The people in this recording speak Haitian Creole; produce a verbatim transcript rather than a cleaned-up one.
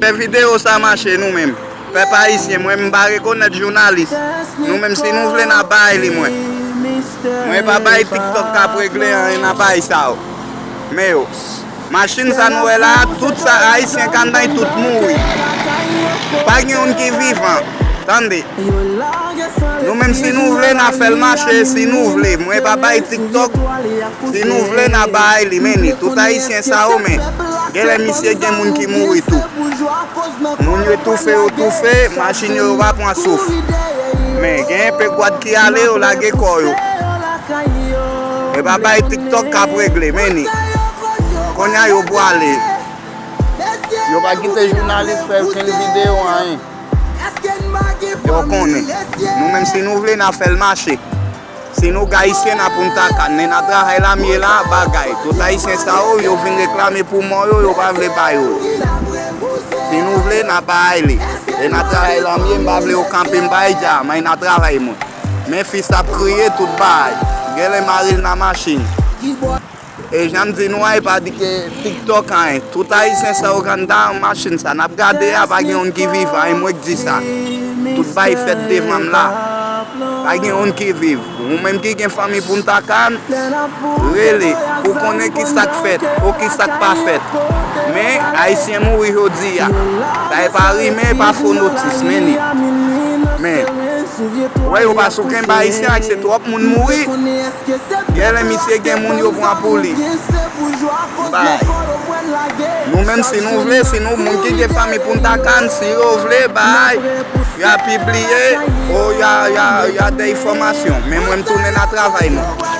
Fè videyo sa mache nou menm. Pèp ayisyen, mwen m pa rekonèt jounalis. Nou menm si nou vle n a bay li mwen. Mwen pa bay TikTok k ap regle anyen, n a bay sa yo. Men yo. Machin sa nou wè la, tout sa ayisyen kanday tout mouri. Pa gen youn ki vivan. Tande. Nou menm si nou vle n a fè l mache, si nou vle. Mwen pa bay TikTok. Si nou vle n a bay li, men ni. Tout ayisyen sa yo, men. Genlè misye gen moun ki mouri tou. Moun yo toufe, yo toufe, machin yo, yo pa pran souf. Men gen enpe gwad ki ale, yo lage kò yo. E pa bay TikTok k ap regle, men ni. Kounye a yo pwale. Yo pa kite jounalis fè okenn videyo, anyen. Yo konnen. Nou menm si nou vle n a fè l mache. Si nou ayisyen n a Punta Cana, n a travay lamye la, bagay. Tout ayisyen sa yo, yo vin reklame pou mò yo, yo pa vle bay yo. Si nou vle, n a bay li. E n a travay lamye, m pa vle yo kanpe m bay dja, men n a travay mwen. Men fi sa ap kriye tout bay. Genlè mari l nan machin. E jan m di nou a, e pa di ke TikTok anyen. Tout ayisyen sa yo k anndan machin sa n ap gade a, pa gen youn ki vivan, e mwen k di sa. Tout bay fèt devan m la. Pa gen youn ki viv. Ou menm ki gen fanmi Punta Cana, rele pou konnen ki sa k fèt ou ki sa k pa fèt. Men, ayisyen mouri jodi a. Sa e pa rimè, e pa fo notis, men ni. Men, wè yo pa sou kenbe ayisyen ak se twòp moun mouri. Genlè misye gen moun yo pran pou li. Bay. Nou menm si nou vle, si nou moun ki gen fanmi Punta Cana, si yo vle, bay, y a pibliye, o y a, y a, y a de enfòmasyon. Men mwen m tounen nan travay mwen.